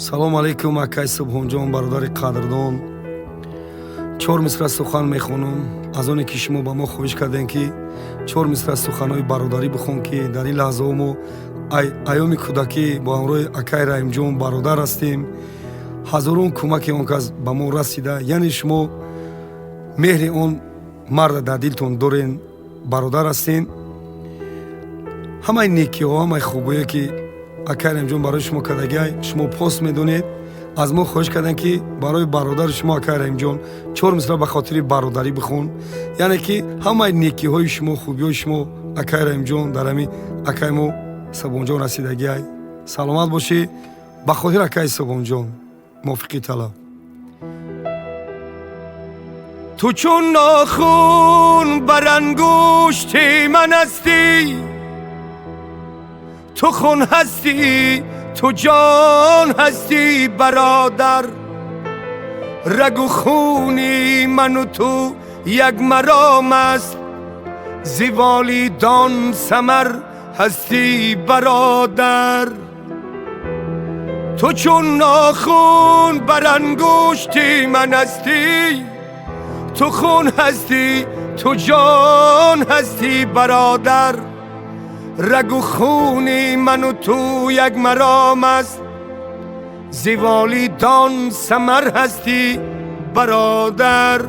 Салом алейкум, акай Субҳонҷон, бародари қадрдон. Чор мисра сухан мехонам, аз оне ки шумо ба мо хоҳиш кардем, ки чор мисра суханҳои бародарӣ бихон, ки дар ин лаҳзаҳо мо айёми кӯдакӣ бо ҳамроҳи акай Раҳимҷон бародар ҳастем. Ҳазорон кӯмаки он кас ба мо расида, яъне шумо меҳри он марда дар дилтон дорен, бародар ҳастем. Ҳамаи некиҳо, ҳамаи хубое, ки акай Раҳимҷон барои шумо кардагиай, шумо пост медонед. Аз мо хоҳиш кардем, ки барои бародари шумо, акай Раҳимҷон, чор мисра ба хотири бародарӣ бихон, яъне ки ҳамаи некиҳои шумо, хубиҳои шумо, акай Раҳимҷон, дар ҳамин акай мо Субҳонҷон расидагиай. Саломат бошӣ. Ба хотири акай Субҳонҷон, мувофиқи талаб. Ту чун нохун бар ангушти ман ҳастӣ, ту хун ҳастӣ, ту ҷон ҳастӣ, бародар. Рагу хуни ману ту як маром аст, зи волидон самар ҳастӣ, бародар. Ту чун нохун бар ангушти ман ҳастӣ, ту хун ҳастӣ, ту ҷон ҳастӣ, бародар. Рагу хуни ману ту як маром аст, зи волидон самар ҳастӣ, бародар.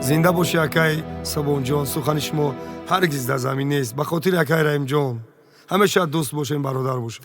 Зинда бошӣ, акай Субҳонҷон. Сухани шумо ҳаргиз дар замин нест. Ба хотири акай Раҳимҷон, ҳамеша дӯст бошем, бародар бошем.